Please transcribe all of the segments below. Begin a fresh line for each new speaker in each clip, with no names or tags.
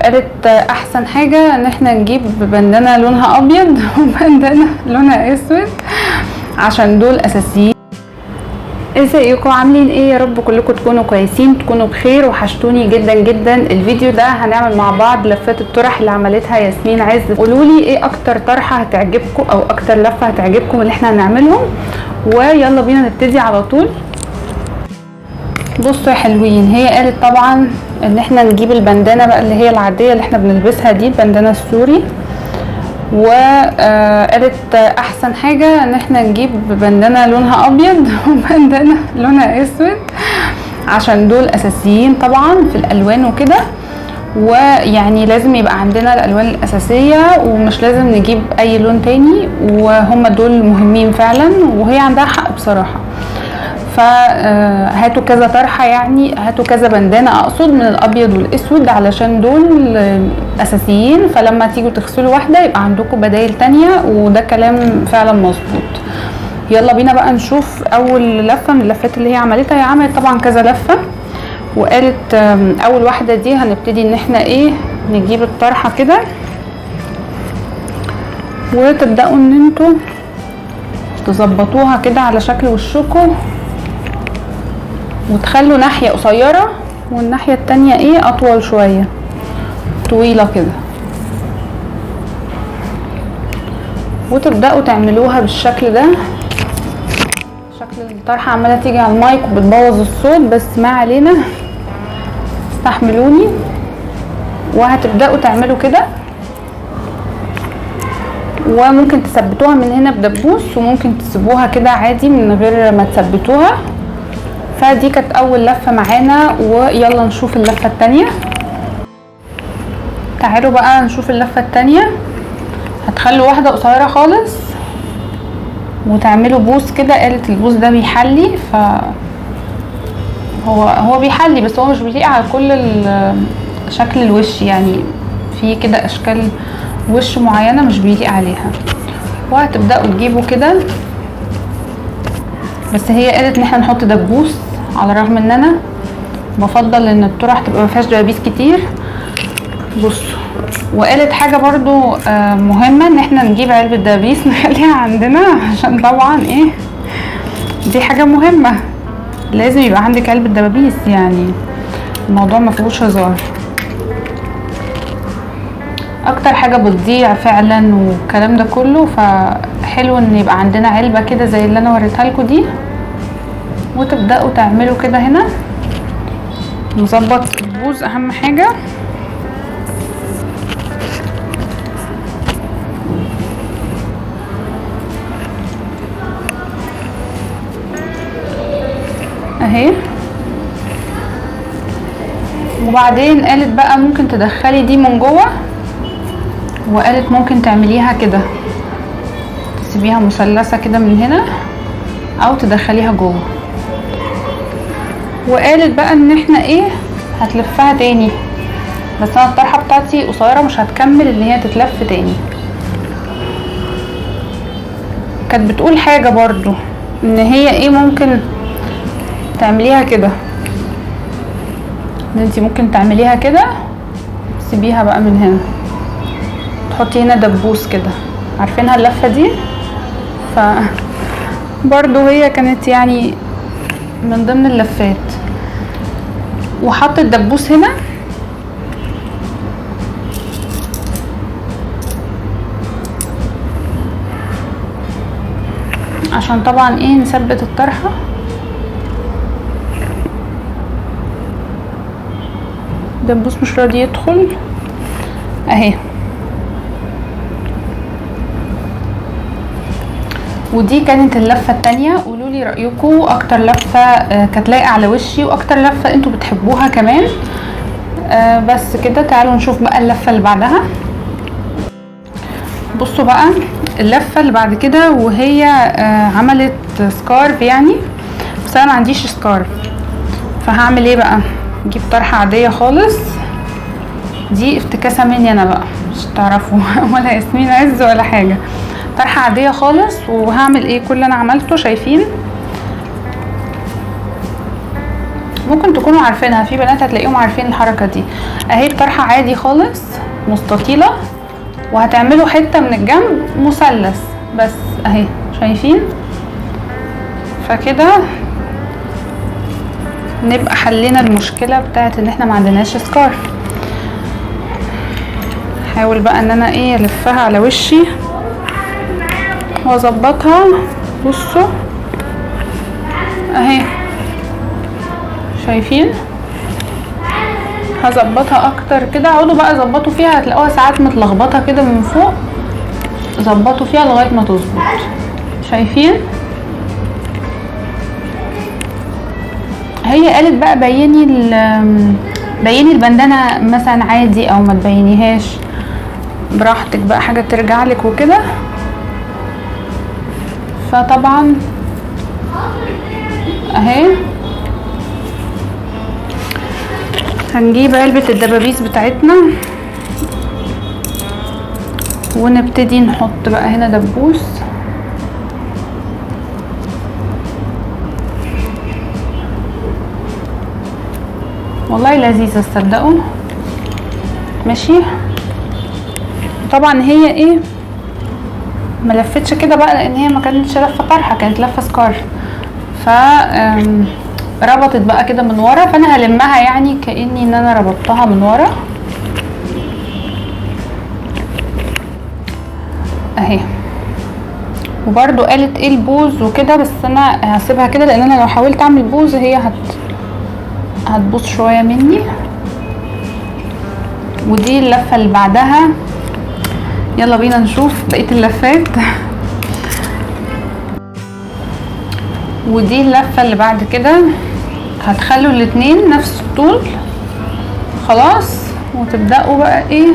قالت احسن حاجة ان احنا نجيب بندانة لونها ابيض وبندانة لونها اسود عشان دول اساسيين. ازيكم عاملين ايه؟ يا رب كلكم تكونوا كويسين تكونوا بخير. وحشتوني جدا جدا. الفيديو ده هنعمل مع بعض لفات الطرح اللي عملتها ياسمين عز. قولولي ايه اكتر طرحة هتعجبكم او اكتر لفة هتعجبكم اللي احنا هنعملهم، ويلا بينا نبتدي على طول. بصوا يا حلوين، هي قالت طبعا ان احنا نجيب البندانة بقى اللي هي العادية اللي احنا بنلبسها دي، البندانة السوري، وقالت احسن حاجة ان احنا نجيب بندانة لونها ابيض وبندانة لونها اسود عشان دول اساسيين طبعا في الالوان وكده، ويعني لازم يبقى عندنا الالوان الاساسية ومش لازم نجيب اي لون تاني، وهم دول مهمين فعلا، وهي عندها حق بصراحة. فهاتوا كذا طرحة، يعني هاتوا كذا بندانة اقصد، من الابيض والاسود علشان دول اساسيين، فلما تيجوا تغسلوا واحدة يبقى عندكم بدايل تانية، وده كلام فعلا مظبوط. يلا بينا بقى نشوف اول لفة من اللفات اللي هي عملتها. هي عملت طبعا كذا لفة، وقالت اول واحدة دي هنبتدي ان احنا ايه، نجيب الطرحة كده وتبدأوا ان انتوا تظبطوها كده على شكل وشكم، وتخلوا ناحية قصيرة والناحية التانية ايه اطول شوية، طويلة كده، وتبدأوا تعملوها بالشكل ده. شكل الطرحة عمالة تيجي على المايك وبتبوظ الصوت، بس ما علينا استحملوني. وهتبدأوا تعملوا كده، وممكن تثبتوها من هنا بدبوس، وممكن تسيبوها كده عادي من غير ما تثبتوها. فدي كانت اول لفة معانا، ويلا نشوف اللفة التانية. تعالوا بقى نشوف اللفة التانية. هتخلوا واحدة قصيرة خالص وتعملوا بوس كده. قالت البوس ده بيحلي، ف هو بيحلي بس هو مش بيليق على كل شكل الوش، يعني في كده اشكال وش معينة مش بيليق عليها. وهتبدأوا تجيبوا كده، بس هي قالت ان احنا نحط دبوس، على الرغم ان انا بفضل ان الطرح تبقى ما فيهاش دبابيس كتير. بصوا، وقالت حاجة برضو مهمة، ان احنا نجيب علبة دبابيس نخليها عندنا، عشان طبعا ايه، دي حاجة مهمة، لازم يبقى عندك علبة دبابيس، يعني الموضوع ما فيهوش هزار. اكتر حاجة بتضيع فعلا والكلام ده كله، فحلو ان يبقى عندنا علبة كده زي اللي انا وريتها لكم دي. وتبدأوا تعملوا كده هنا، نظبط البوز اهم حاجة. اهي. وبعدين قالت بقى ممكن تدخلي دي من جوه، وقالت ممكن تعمليها كده، تسيبيها مثلثة كده من هنا او تدخليها جوه. وقالت بقى ان احنا ايه، هتلفها تاني، بس انا الطرحة بتاعتي قصيرة مش هتكمل ان هي تتلف تاني. كانت بتقول حاجة برضو ان هي ايه، ممكن تعمليها كده، ان انتي ممكن تعمليها كده، سيبيها بقى من هنا، تحطي هنا دبوس كده، عارفينها اللفة دي؟ ف برضو هي كانت يعني من ضمن اللفات. وحطت دبوس هنا، عشان طبعا ايه، نثبت الطرحة. دبوس مش راضي يدخل اهي. ودي كانت اللفة التانية. قولولي رأيكم، اكتر لفة كانت لايقة على وشي، واكتر لفة انتوا بتحبوها كمان. بس كده. تعالوا نشوف بقى اللفة اللي بعدها. بصوا بقى اللفة اللي بعد كده، وهي عملت سكارف يعني، بس انا ما عنديش سكارف، فهعمل ايه بقى؟ نجيب طرحة عادية خالص، دي افتكاسة مني انا بقى مش تعرفوا ولا ياسمين عز ولا حاجة. طرحة عادية خالص، وهعمل ايه؟ كل اللي انا عملته شايفين، ممكن تكونوا عارفينها، في بنات هتلاقيهم عارفين الحركة دي. اهي الطرحة عادي خالص مستطيله، وهتعملوا حتة من الجنب مثلث بس اهي، شايفين؟ فكده نبقى حلينا المشكلة بتاعت ان احنا ما عندناش سكارف. حاول بقى ان انا ايه الفها على وشي واظبطها. بصوا اهي، شايفين؟ هظبطها اكتر كده. اقعدوا بقى ظبطوا فيها، هتلاقوها ساعات متلخبطه كده من فوق، ظبطوا فيها لغاية ما تظبط. شايفين؟ هي قالت بقى بيني البندانه مثلا عادي او ما تبينيهاش، براحتك بقى، حاجة ترجع لك وكده. فطبعا اهي هنجيب علبة الدبابيس بتاعتنا ونبتدي نحط بقى هنا دبوس. والله لذيذة تصدقوا. ماشي، طبعا هي ايه ما لفتش كده بقى لان هي ما كانتش لفه طرحه، كانت لفه سكارف، ف ربطت بقى كده من ورا، فانا هلمها يعني كاني ان انا ربطتها من ورا اهي. وبرده قالت ايه البوز وكده، بس انا هسيبها كده لان انا لو حاولت اعمل بوز هي هتبوظ شوية مني. ودي اللفة اللي بعدها، يلا بينا نشوف بقية اللفات. ودي اللفة اللي بعد كده، هتخلوا الاتنين نفس الطول خلاص، وتبداوا بقى ايه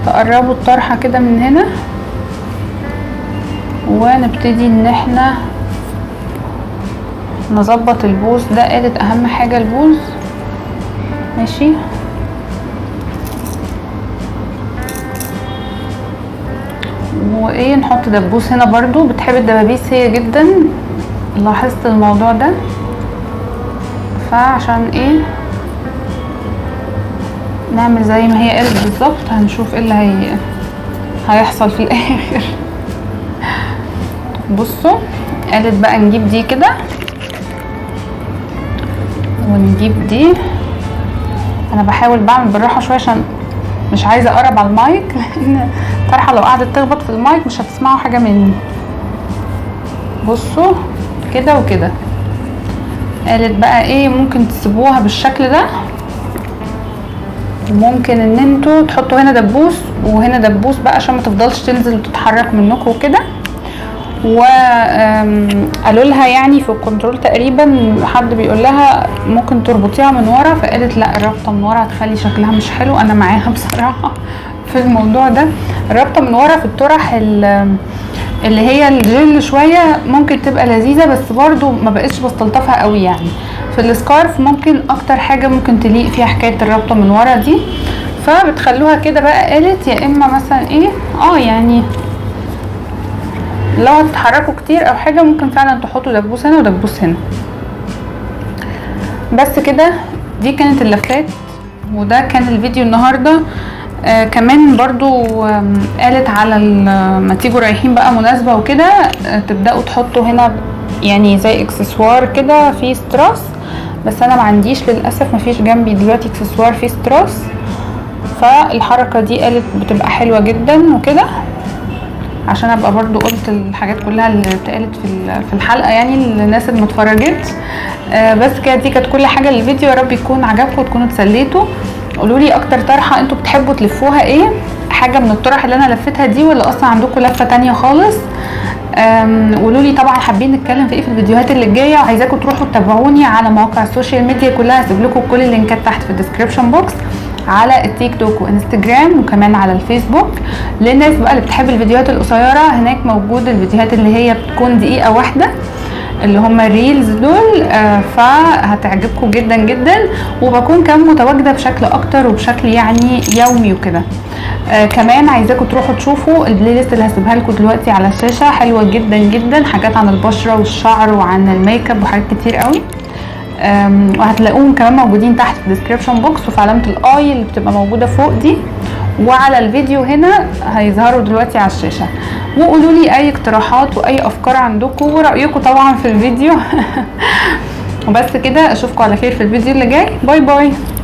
تقربوا الطرحة كده من هنا، ونبتدي ان احنا نظبط البوز ده. قالت اهم حاجة البوز. ماشي، وايه نحط دبوس هنا برضو. بتحب الدبابيس هي جدا، لاحظت الموضوع ده، فعشان ايه نعمل زي ما هي قالت بالظبط. هنشوف ايه اللي هيحصل في الاخر. بصوا قالت بقى نجيب دي كده ونجيب دي. انا بحاول بعمل بالراحة شوية عشان مش عايزه اقرب على المايك، لان الطرحة لو قعدت تخبط في المايك مش هتسمعوا حاجة مني. بصوا كده وكده. قالت بقى ايه ممكن تسيبوها بالشكل ده، وممكن ان انتوا تحطوا هنا دبوس وهنا دبوس بقى عشان ما تفضلش تنزل وتتحرك منكم وكده. وقالوا لها يعني في الكنترول تقريبا حد بيقول لها ممكن تربطيها من ورا، فقالت لا الربطه من ورا هتخلي شكلها مش حلو. انا معاها بصراحة في الموضوع ده. الربطه من ورا في الطرح اللي هي الجل شوية ممكن تبقى لذيذة، بس برضو ما بقتش بستلطفها قوي يعني. في السكارف ممكن اكتر حاجة ممكن تليق فيها حكاية الربطه من ورا دي، فبتخلوها كده بقى. قالت يا اما مثلا ايه يعني لو هتتحركوا كتير او حاجة ممكن فعلا تحطوا دبوس هنا ودبوس هنا. بس كده، دي كانت اللفات وده كان الفيديو النهارده. كمان برضو قالت على ما تيجوا رايحين بقى مناسبة وكده، تبداوا تحطوا هنا يعني زي اكسسوار كده فيه ستراس، بس انا ما عنديش للاسف، ما فيش جنبي دلوقتي اكسسوار فيه ستراس. فالحركه دي قالت بتبقى حلوة جدا وكده، عشان ابقى برضو قلت الحاجات كلها اللي اتقالت في الحلقة يعني للناس اللي ما اتفرجتش. بس كده، دي كانت كل حاجة للفيديو. يا رب يكون عجبكم وتكونوا اتسليتوا. قولوا لي اكتر طرحه انتوا بتحبوا تلفوها ايه، حاجة من الطرح اللي انا لفتها دي، ولا اصلا عندكم لفه تانية خالص؟ قولوا لي طبعا حابين نتكلم في ايه في الفيديوهات اللي الجاية، وعايزاكم تروحوا تتابعوني على مواقع ال social media كلها، هسيب لكم كل اللينكات تحت في ال description box، على التيك توك وانستجرام وكمان على الفيسبوك. للناس بقى اللي بتحب الفيديوهات القصيرة، هناك موجود الفيديوهات اللي هي بتكون دقيقة واحدة اللي هم ال reels دول، فهتعجبكم جدا جدا، وبكون كمان متواجدة بشكل اكتر وبشكل يعني يومي وكده. كمان عايزاكم تروحوا تشوفوا ال playlist اللي هسيبها لكم دلوقتي على الشاشة، حلوة جدا جدا، حاجات عن البشرة والشعر وعن الميك اب وحاجات كتير قوي. وهتلاقوهم كمان موجودين تحت في ال description box وفي علامة ال i اللي بتبقى موجودة فوق دي، وعلى الفيديو هنا هيظهروا دلوقتي على الشاشة. وقولوا لي اي اقتراحات واي افكار عندكم ورايكم طبعا في الفيديو. وبس كده، اشوفكم على خير في الفيديو اللي جاي. bye bye.